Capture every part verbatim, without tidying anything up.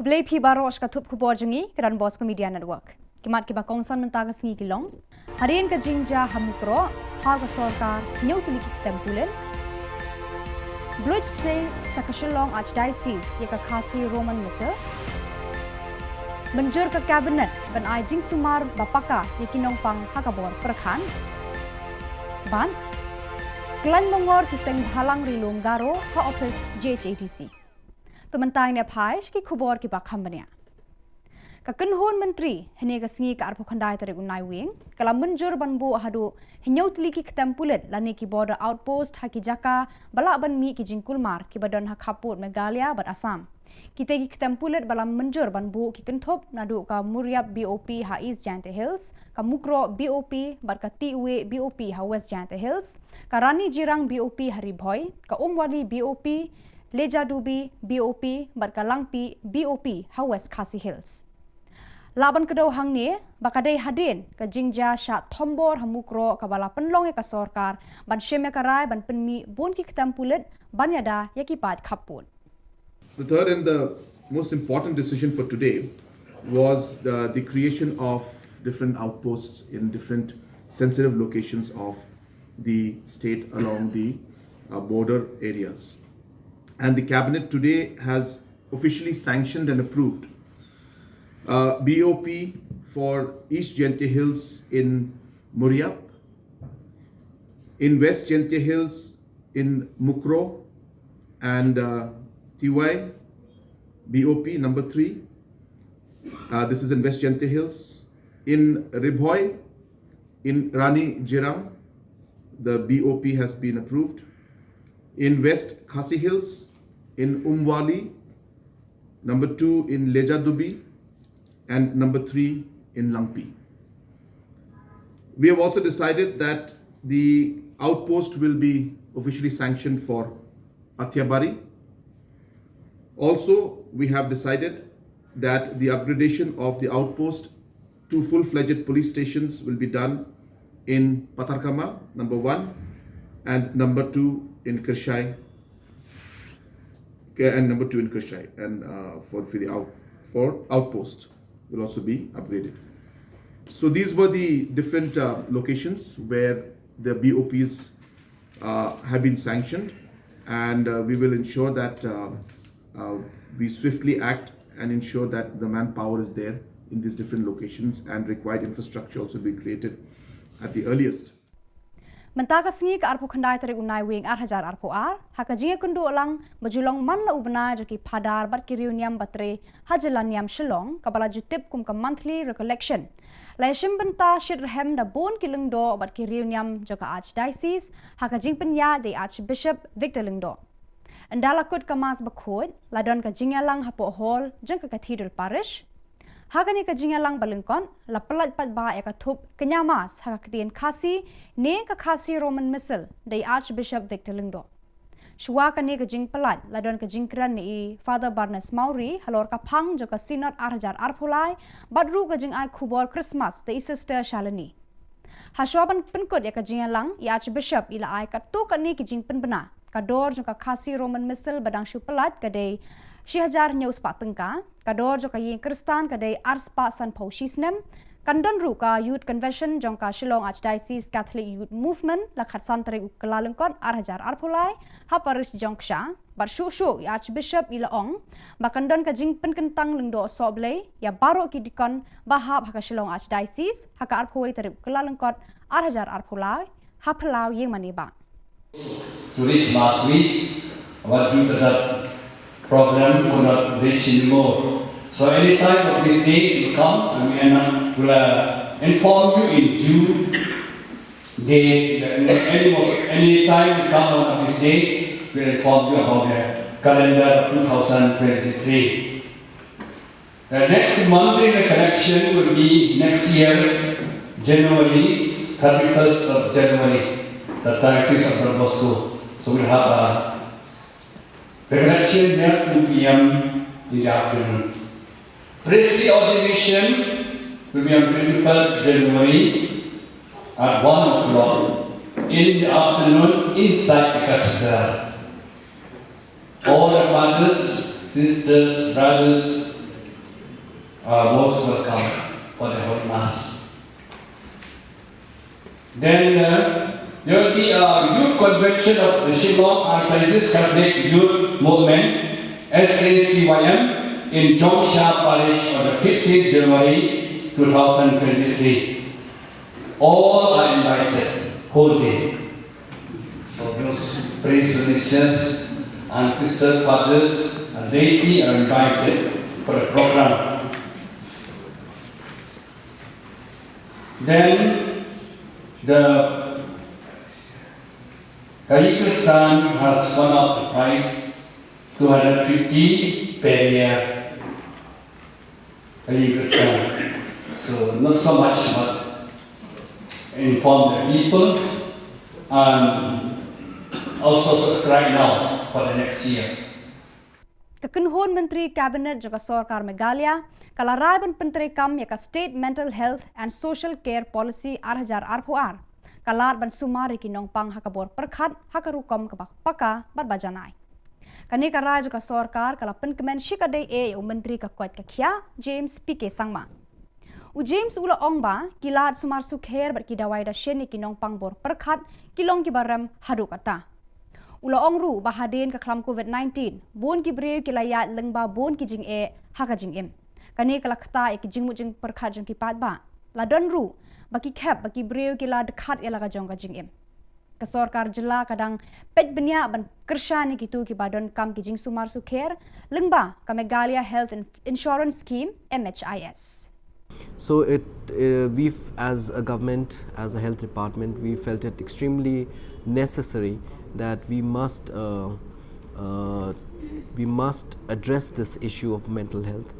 Khublei phi baroh sha ka thup khubor jong ngi ka Don Bosco Media Network. Ki mat kiba kongsan mynta ka sngi ki long: Hadien ka jingjia ha Mukroh, thaw ka sorkar hynñiew tylli ki ktem pulit. Blood sei sa ka Shillong Archdiocese ïa ka Khasi Roman Missal. Mynjur ka Cabinet ban ai jingsumar ba paka ïa ki nongpang ha ka bor pyrkhat. Bad Khlaiñ Mongor ki seng bhalang ri lum Garo ha ophis J H A D C. To mynta ngin ïa phai sha ki khubor kiba kham bniah. Ka kynhun myntri hynne ka sngi ka arphew khyndai tarik u Naiwieng ka la mynjur ban buh haduh hynñiew tylli ki ktem pulit lane ki border outpost ha ki jaka ba lah ban mih ki jingkulmar kiba don ha khappud Meghalaya bad Assam. Kita ki ktem pulit ba la mynjur ban buh ki kynthup naduh ka Moriap B O P ha East Jaintia Hills, ka Mukroh B O P bad ka Tiweh B O P ha West Jaintia Hills, ka Rani Jirang B O P ha Ri Bhoi, ka Umwali B O P, Lejadubi B O P bad ka Langpih B O P ha West Khasi Hills. Lah ban kdew hangne ba ka dei hadien ka jingjia shah thombor ha Mukroh kaba la pynlong ïa ka sorkar ban shim ïa ka rai ban pynmih bun ki ktem pulit ban ïada ïa ki paid khappud. The third and the most important decision for today was the, the creation of different outposts in different sensitive locations of the state along the uh, border areas. And the cabinet today has officially sanctioned and approved uh, B O P for East Jaintia Hills in Moriap, in West Jaintia Hills in Mukroh, and uh, Tiweh B O P number three. Uh, this is in West Jaintia Hills. In Ri Bhoi, in Rani Jirang, the B O P has been approved. In West Khasi Hills, in Umwali, number two in Lejadubi, and number three in Langpih. We have also decided that the outpost will be officially sanctioned for Athiabari. Also, we have decided that the upgradation of the outpost, two full-fledged police stations will be done in Patharkhmah, number one, and number two in Kyrshai, okay, and number two in Kyrshai, and uh, for, for the out, for outpost will also be upgraded. So these were the different uh, locations where the B O Ps uh, have been sanctioned, and uh, we will ensure that uh, uh, we swiftly act and ensure that the manpower is there in these different locations and required infrastructure also be created at the earliest. Mynta ka sngi ka arphew khyndai tarik u Naiwieng ar hajar arphew ar, ha ka jingïakynduh lang ba ju long man la u bnai jong ki phadar bad ki riewniam ba trei ha jylla niam Shillong kaba la ju tip kum ka monthly recollection, la ïashim bynta shitrhem da bun ki lyngdoh bad ki riewniam jong ka Archdiocese ha ka jingpynïaid da i Archbishop Victor Lyngdoh. Ynda la kut ka Mass bakhuid, la don ka jingïalang hapoh hall jong ka Cathedral Parish. Ha kane ka jingïalang ba lyngkot, la pyllait paidbah ïa ka thup kñia Mass ha ka ktien Khasi ne ka Khasi Roman Missal da i Archbishop Victor Lyngdoh. Shuwa kane ka jingpyllait, la don ka jingkren na i Father Barnes Mawrie halor ka phang jong ka Synod ar hajar arphew lai bad ruh ka jingai khubor Christmas da i Sister Shalini. Hashuwa ban pynkut ïa ka jingïalang, i Archbishop i la ai katto katne ki jingpynbna. Ka dor jong ka Khasi Roman Missal ba dang shu pyllait ka dei shi hajar hynñiew spah tyngka, ka dor jong ka ïing Khristan ka dei ar spah sanphew shi snem. Kan don ruh ka Youth Convention jong ka Shillong Archdiocese Catholic Youth Movement la khatsan tarik u Kyllalyngkot ar hajar arphew lai ha Parish jong Ksha. Bad shuh shuh i Archbishop i la ong ba kan don ka jingpynkyntang lyngdoh sohblei ïa baroh ki deacon ba hap ha ka Shillong Archdiocese ha ka arphew wei tarik u Kyllalyngkot ar hajar arphew lai ha phyllaw ïing mane bah. To reach Mass week, but due to that problem, could not reach anymore. So any time of these things will come, and we will inform you in due day. Any, any time we come one of these days, we will inform you about the calendar of two thousand twenty-three. The next monthly recollection will be next year, January, thirty-first of January, the thirty-first of Don Bosco. So we'll have a recollection here at two p.m. in the afternoon. Priestly ordination will be on twenty-first January at one o'clock in the afternoon inside the cathedral. All the fathers, sisters, brothers, are most welcome for the Holy Mass. Then uh, there will be a youth convention of the Shillong Archdiocese Catholic Youth Movement, S A C Y M, in Jongsha Parish on the fifteenth January two thousand twenty-three. All are invited, whole day. So those priest religious and sister fathers and laity are invited for the program. Then the Tajikistan has won out the prize, two hundred fifty per year. Tajikistan. So not so much, but inform the people and also subscribe now for the next year. Ka kynhun myntri cabinet jong ka sorkar Meghalaya ka la rai ban pyntreikam ïa ka State Mental Health and Social Care Policy ar hajar arphew ar. Ka lad ban sumar ïa ki nongpang ha ka bor pyrkhat ha ka rukom kaba paka bad ba janai. Kane ka rai jong ka sorkar ka la pynkmen shikatdei eh ïa u myntri ka koit ka khiah James P K Sangma. U James u la ong ba ki lad sumar sukher bad ki dawai dashin ïa ki nongpang bor pyrkhat ki long kiba rem haduh katta. U la ong ruh ba hadien ka khlam COVID nineteen bun ki briew ki la ïaid lyngba bun ki jingeh ha ka jingim. Kane ka la ktah ïa ki jingmut jingpyrkhat jong ki paidbah. La don ruh ba ki khep ba ki briew ki la dkhat ïa la ka jong ka jingim. Ka sorkar jylla ka dang peit bniah ban kyrshan ïa kito kiba donkam ki jingsumar sukher lyngba ka Meghalaya Health In- Insurance Scheme, M H I S. So it, uh, we've, as a government, as a health department, we felt it extremely necessary that we must, uh, uh, we must address this issue of mental health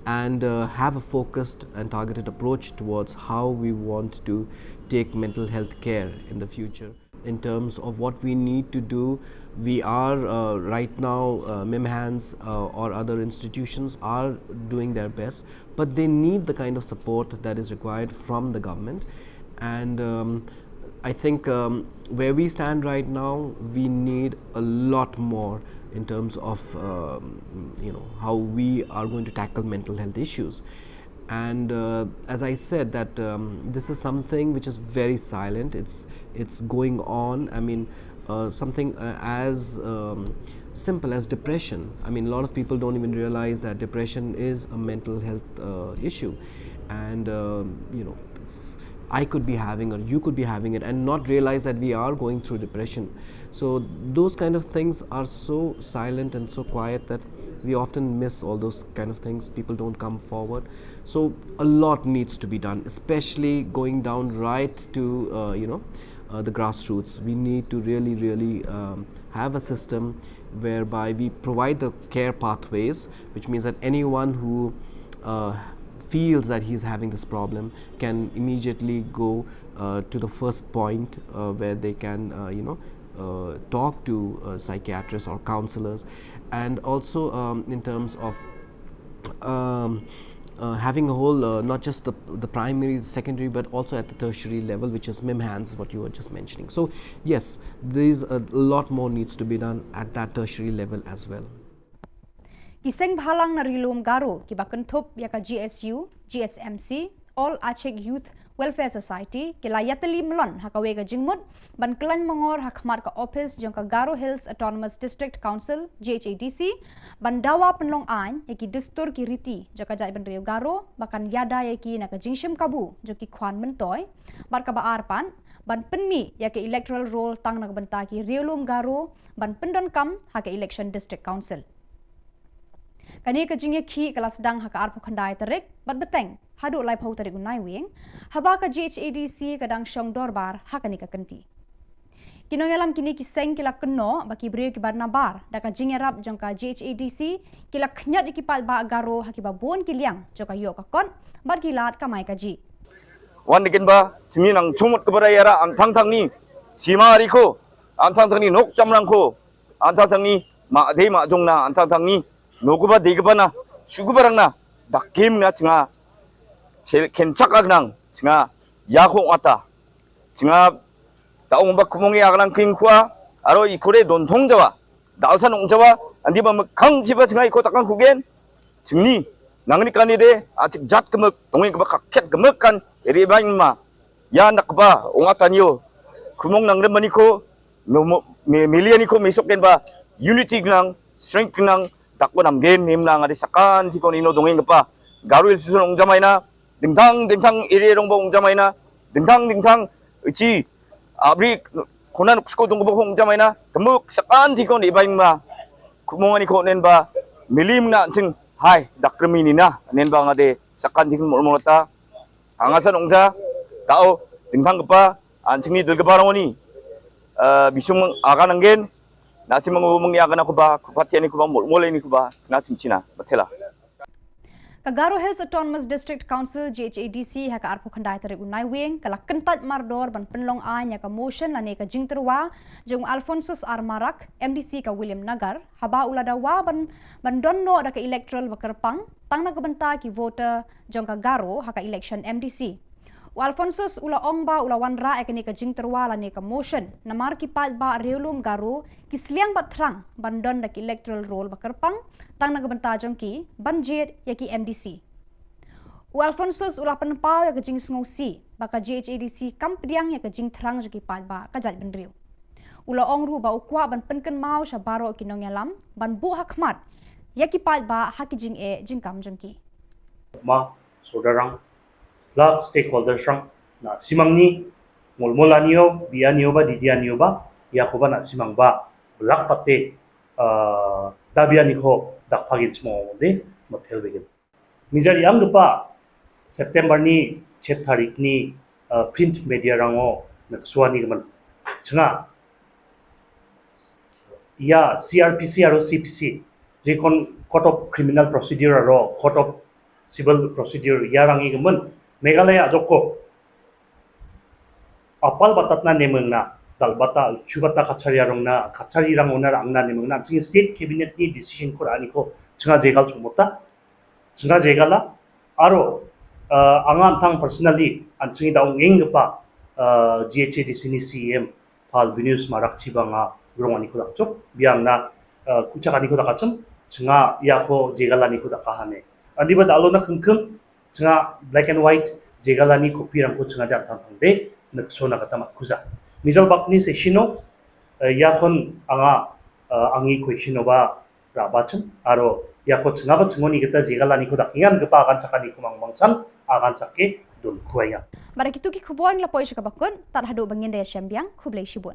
and uh, have a focused and targeted approach towards how we want to take mental health care in the future. In terms of what we need to do, we are uh, right now, uh, MIMHANS uh, or other institutions are doing their best, but they need the kind of support that is required from the government. And um, I think um, where we stand right now, we need a lot more in terms of um, you know, how we are going to tackle mental health issues. And uh, as I said, that um, this is something which is very silent. It's it's going on. I mean, uh, something uh, as um, simple as depression. I mean, a lot of people don't even realize that depression is a mental health uh, issue, and um, you know, I could be having or you could be having it and not realize that we are going through depression. So those kind of things are so silent and so quiet that we often miss all those kind of things. People don't come forward. So a lot needs to be done, especially going down right to uh, you know uh, the grassroots. We need to really, really um, have a system whereby we provide the care pathways, which means that anyone who uh, feels that he's having this problem can immediately go uh, to the first point uh, where they can, uh, you know, uh, talk to uh, psychiatrists or counselors, and also um, in terms of um, uh, having a whole, uh, not just the, the primary, secondary, but also at the tertiary level, which is MIMHANS, what you were just mentioning. So, yes, there's a lot more needs to be done at that tertiary level as well. Ki seng bhalang na Ri-lum Garo kiba kynthup ïa ka G S U, G S M C, All Achik Youth Welfare Society ki la ïatylli mlon ha kawei ka jingmut ban khlaiñ mongor ha khmat ka ophis jong ka Garo Hills Autonomous District Council, G H A D C, ban dawa pynlong aiñ ïa ki dustur ki riti jong ka jaitbynriew Garo ba kan ïada ïa ki na ka jingshim kabu jong ki khwan myntoi, bad kaba ar pat ban pynmih ïa ka electoral roll tang na ka bynta ki Ri-lum Garo ban pyndonkam ha ka election District Council. Kane ka jingïakhih ka la sdang ha ka arphew khyndai tarik bad bteng haduh laiphew tarik u Naiwieng, haba ka G H A D C ka dang shong dorbar ha kane ka kynti. Ki nongïalam kine ki seng ki la kynnoh ba ki briew kiba nabar da ka jingïarap jong ka G H A D C ki la khñiot ïa ki paidbah Garo ha kiba bun ki liang jong ka ïoh ka kot bad ki lad kamai kajih. Wan dei kin ba, chini nang chumut kaba rai ara, ang thang thang ni sima ari ko, ang thang thang ni nok chamrang ko, ang thang thang ni ma dei ma jong na, ang thang thang ni no kaba dei kaba na, shu kaba rang na, dakim na chinga, khenchak ag nang chinga, ya ko ngata chinga, ta ong ba kumong ya nang king kwa, aro ikore don thong jawa, dal sa nong jawa, andi ba mekang jiba chinga iko takang kugen, chini Nangni kane de, a chik jat kemuk, tongeng kaba ka khet kemuk kan, ri bang ma. Ya nak ba, unga tanyo, kumong nang dem maniko, no mo, me, mili aniko, mesok ken ba, unity nang, strength nang, takwa nam gen, mem nang, ade sakan, tiko nino dongeng kapa. Garo Hills Association ong jamaina, dingtang, dingtang, iri rong ba ong jamaina, dingtang, dingtang, ichi, abri, kona nuksko dong ba ong jamaina, kemuk, sakan, tiko ni bang ma. Kumong aniko nen ba, milim na ching, hai, dakremi nina, nen ba ngade, sakan, tiko mo, mo ta, Hanga san ong ta, tao, dingtang kapa, an chingni dul kapa rong ni. Eh, bisung aga nanggen, na si mangu mangi aga na kuba, kupa tiani kuba, mol, mol ni kuba, na chim china, batela. Ka Garo Hills Autonomous District Council, G H A D C, ha ka arphew khyndai tarik u Naiwieng, ka la kyntait mardor ban pynlong aiñ ïa ka motion lane ka jingtyrwa jong Alphonsus R Marak, M D C ka Williamnagar, haba u la dawa ban, ban don noh da ka electoral ba kyrpang, tang na ka bynta ki voter jong ka Garo ha ka election M D C. U Alphonsus u la ong ba u la wanrah ïa kane ka jingtyrwa lane ka motion namar ki paidbah riewlum Garo ki sliang bad thrang ban don da ki electoral roll ba kyrpang, tang na ka bynta jong ki ban jied ïa ki M D C. U Alphonsus u la pynpaw ïa ka jingsngewsih ba ka G H A D C kam pdiang ïa ka jingthrang jong ki paidbah ka jaitbynriew. U la ong ruh ba u kwah ban pynkynmaw sha baroh ki nongïalam ban buh ha khmat ïa ki paidbah ha ki jingeh jingkam jong ki. Ma, sodarang, lak stakeholders rang, na simang ni, mol mol anio, bi anio ba, didi anio ba, ïa ko ba na simang ba, blak pate, eh, da bi ani ko, dak pagin smong de, motel begin. Mijar yang depa, September ni, chet tarik ni, eh, print media rango, nak suani kemen. Chenga, ïa, C R P C aro C P C, je kon Code of Criminal Procedure aro Code of Civil Procedure ïa rangi kemen, Meghalaya joko. Apal batat na nemeng na, dal bata, chu bata kachari arong na, kachari rang ona rang na nemeng na, ching state cabinet ni decision kor ani ko, chenga jegal chumota, chenga jegala, aro, eh, angan tang personally, an chingi da ong ing pa, eh, G H A D C ni C M, Pal Binius Marak chibang a grong ani ko dak chok, biang na, eh, kuchak ani ko dak acham, chenga ïa ko jegal ani ko dak kahane. Andi ba da alo na kengkeng, chenga black and white, jegal ani kopi rang ko chenga jan tang tang de, nak so na kata mat kuza. Mijal bak ni se shino, eh, ïa kon anga, eh, angi ko shino ba, ra bachem, aro, ïa ko chenga ba chengoni kita jegal ani ko dak ian kepa akan chakani ko mang mangsan, akan chake don kuaya. Bada kitu ki khubor la poi sha ka bakun, tad hadu bangin da ïa shem biang, khublei shibun.